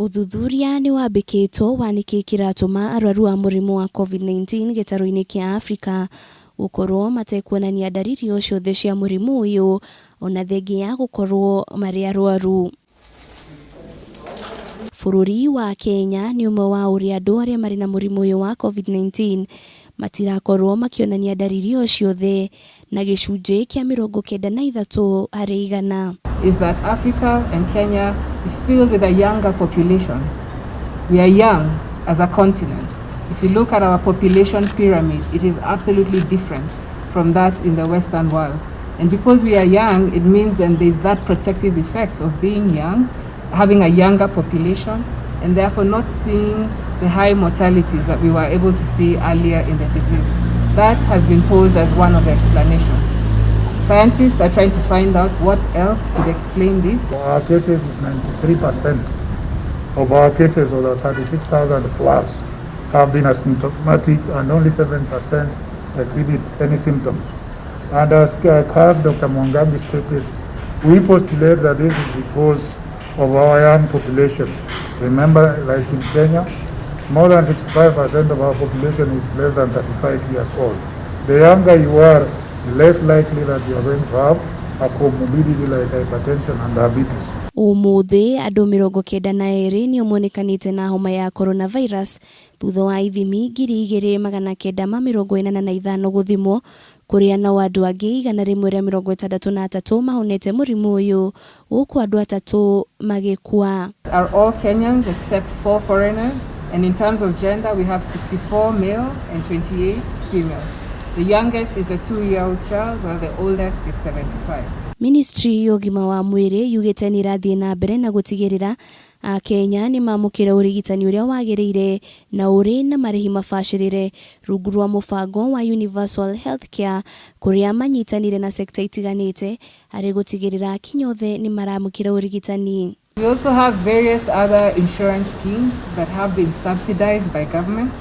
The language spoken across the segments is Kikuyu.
Ũthuthuria nĩ wambĩkĩtwo wa nĩkĩ kĩratũma arwaru a mũrimũ wa Covid-19 gĩtarũ-inĩ kĩa Afrika gũkorwo matekuonania ndariri o ciothe cia mũrimũ ũyũ ona thengia ya gũkorwo marĩ arwaru. Bũrũri wa Kenya nĩ ũmwe wa ũrĩa andũ arĩa marĩ na mũrimũ ũyũ wa Covid-19 matirakorwo makĩonania ndariri o ciothe na gĩcunjĩ kĩa 93%. Is that Africa and Kenya is filled with a younger population. We are young as a continent. If you look at our population pyramid, it is absolutely different from that in the Western world. And because we are young, it means then there's that protective effect of being young, having a younger population, and therefore not seeing the high mortalities that we were able to see earlier in the disease. That has been posed as one of the explanations. Scientists are trying to find out what else could explain this. Our cases is 93% of our cases, or the 36,000 plus, have been asymptomatic and only 7% exhibit any symptoms. And as Dr. Mwangangi stated, we postulate that this is because of our young population. Remember, like in Kenya, more than 65% of our population is less than 35 years old. The younger you are, the less likely that you are going to have a comorbidity like hypertension and diabetes. Ũmũthĩ andũ 92 nĩo monekanĩte na homa ya coronavirus thutha wa ithimi 2985 gũthimwo kũrĩa nao andũ angĩ 163 mahonete mũrimũ ũyũ gũkũ andũ atatũ magĩkua. Are all Kenyans except four foreigners, and in terms of gender, we have 64 male and 28 female. The youngest is a 2-year-old child, while the oldest is 75. Ministry ya ũgima wa mwĩrĩ yugĩte nĩ ĩrathiĩ na mbere na gũtigĩrĩra Akenya nĩ mamũkĩra ũrigitani ũrĩa wagĩrĩire na ũrĩ na marĩhi mabacĩrĩre rungu rwa mũbango wa Universal Healthcare kũrĩa manyitanĩire na sekta itiganĩte harĩ gũtigĩrĩra akinya othe nĩ maramũkĩra ũrigitani. We also have various other insurance schemes that have been subsidized by government.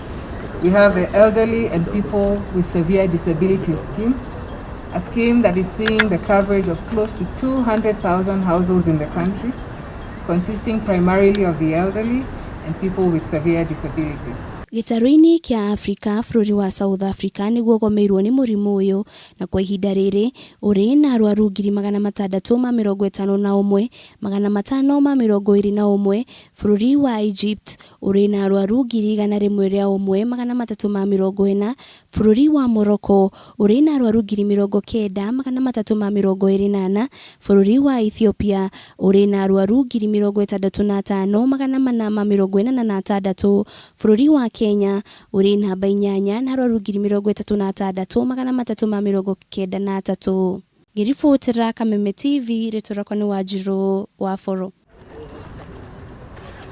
We have the Elderly and People with Severe Disabilities Scheme, a scheme that is seeing the coverage of close to 200,000 households in the country, consisting primarily of the elderly and people with severe disability. Gĩtarũ-inĩ kĩa Afrika bũrũri wa South Africa nĩguo ũgomeirwo nĩ mũrimũ ũyũ na kwa ihinda rĩrĩ ũrĩ na arwaru 651,521. Bũrũri wa Egypt ũrĩ na arwaru 101,340. Bũrũri wa Morocco ũrĩ na arwaru 90,324. Bũrũri wa Ethiopia ũrĩ na arwaru 65,486. Bũrũri wa Kenya ũrĩ namba inyanya na arwaru 36,393. Ngĩribotera Kameme TV, rĩtwa rĩakwa nĩ Wanjirũ wa Boro.